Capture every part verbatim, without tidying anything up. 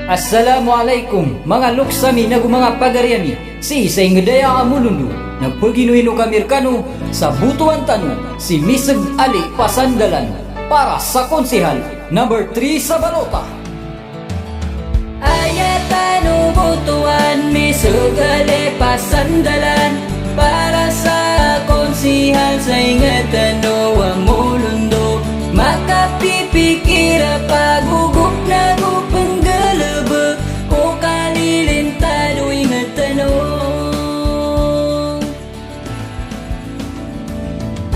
Assalamu alaikum, manga loks ami nago manga pagari ami. Sii sa ingd aya a Molondo na paginoino kami rkano sa botowan tano si Misg Ali Pasandalan para sa konsihal number three sa balota. Aya tano botowan Misg Ali Pasandalan para sa konsihal sa ingd tano a Molondo. Makapipikir a pagogop nago pnggalbk ko kalilintad o ingd tano.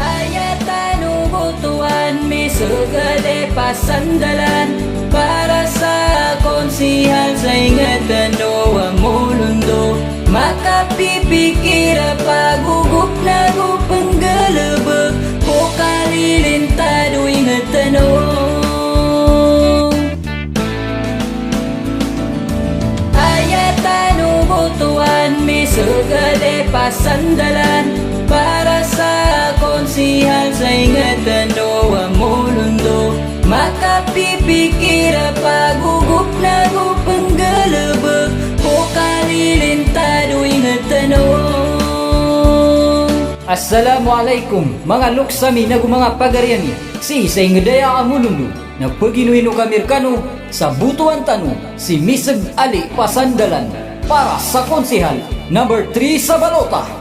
Aya tano botowan Misg Ali Pasandalan para sa konsihal sa ingd tano a Molondo. Makapipikir a pagogop nago pnggalbk ko kalilintad o ingd tano. Aya tano botowan Misg Ali Pasandalan para sa konsihal sa ingd tano a Molondo. Makapipikir a pagogop nago pnggalbk ko kalilintad o ingd tano. Assalamu alaikum, manga loks ami nago manga pagari ami. Sii sa ingd aya a Molondo na paginoino kami rkano sa botowan tano si Misg Ali Pasandalan para sa konsihal number three sa balota.